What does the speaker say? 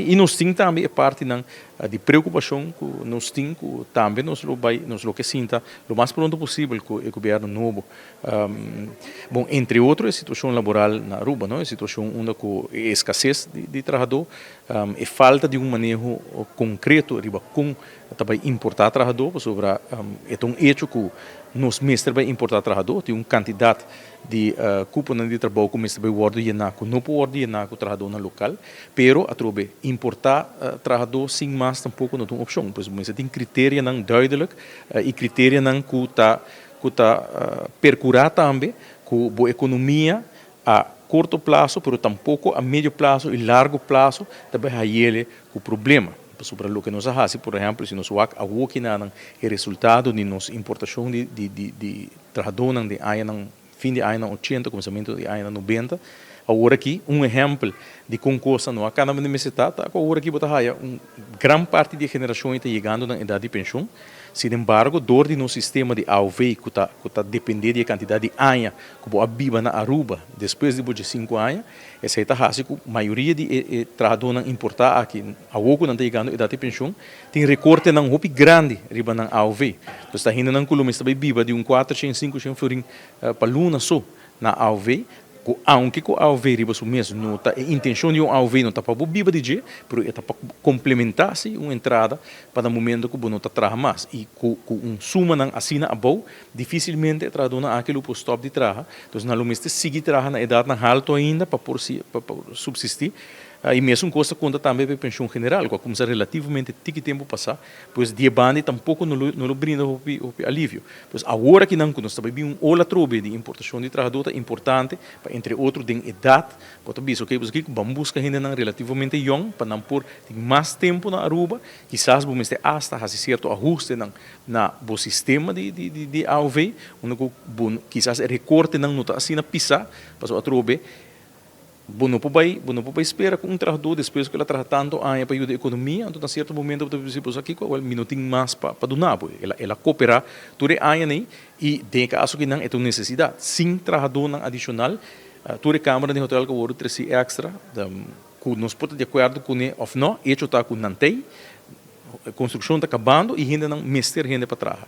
I nos tin tambe e partinan di preokupashon ku nos tin, ku tambe nos lo bai, nos lo ke sinta lo mas pronto posibel ku e gobièrnu nobo. Bon, entre otro e situashon laboral na Aruba, no? E situashon unda ku e eskases di trahadó, e falta di un maneho konkreto riba kon ta bai importá trahadó, pasobra e ta un echo ku nos mester bai importá trahadó, tin un kantidat di kuponan di trabou ku mester bai wòrdu yená ku no por wòrdu yená ku trahadónan lokal, pero atrobe importá trahadó sin mas tampoko no ta un opshon. Pues mester tin kriterianan duidelijk i kriterianan ku ta perkurá tambe ku bo ekonomia a korto plaso, pero tampoko a medio plaso i largo plaso ta bai hay'é ku problema. Pasobra loke nos a hasi, por ehèmpel, si nos wak awokinan e resultado di nos importashon di trahadónan di añanan fin di añanan 80, kuminsamentu di añanan 90, awor aki, un ehèmpel di kon kos no a kana mester ta, awor aki bo ta haya un gran parti di generashon ta yegando na edat di penshun. Sin embargo, dor di nos sistema di AOV, ku ta dependé di kantidat di aña ku bo a biba na Aruba despues di 5 aña, esei ta hasi ku mayoria di e trahadónan importá aki, awor ku nan ta yegando edat di penshun, tin rekortenan hopi grandi riba nan AOV. Anto, ta hendenan ku lo mester biba di un 400, 500 florin pa luna so na AOV, ku aunke ku AOV riba su mes no ta, e intenshon di un AOV no ta pa biba di dje, pero e ta pa komplementá si un entrada pa e momento ku bo no ta traha mas. I ku un sumanan asina abou, difisilmente e trahadónan aki lo por stòp di traha. Anto, nan lo mester sigui traha na edatnan haltu ainda pa por si, pa supsistí. I mesun kos ta konta tambe pa penshun general, ku a kuminsá relativamente tiki tempu pasá, pues di banda tampoko no lo brinda hopi, hopi alivio. Pues awor akinan ku nos ta bin un ola trobe di importashon di trahadó, ta importante pa, entre otro, den edat, bo ta bisa, ok, pues aki ban buska hendenan relativamente yòn pa nan por tin mas tempu na Aruba. Kisas bo mester asta hasi sierto ahustenan na bo sistema di AOV, unda ku bo kisas e rekortenan no ta asina pisá, pasobra atrobe bo no por bai spera ku un trahadó, despues ku el a traha tantu aña pa yuda ekonomia, anto na sierto momento bo ta bisa, pues aki well, mi no tin mas pa duna bo. El a kooperá tur e añanan i den kaso ku nan e ta un nesesidat. Sin trahadónan adishonal, tur e kamber di hotel ku a wòrdu tresí èkstra, ku nos por ta di akuerdo kuné òf no, hecho ta ku nan tei, konstrukshon ta kabando i hendenan mester hende pa traha.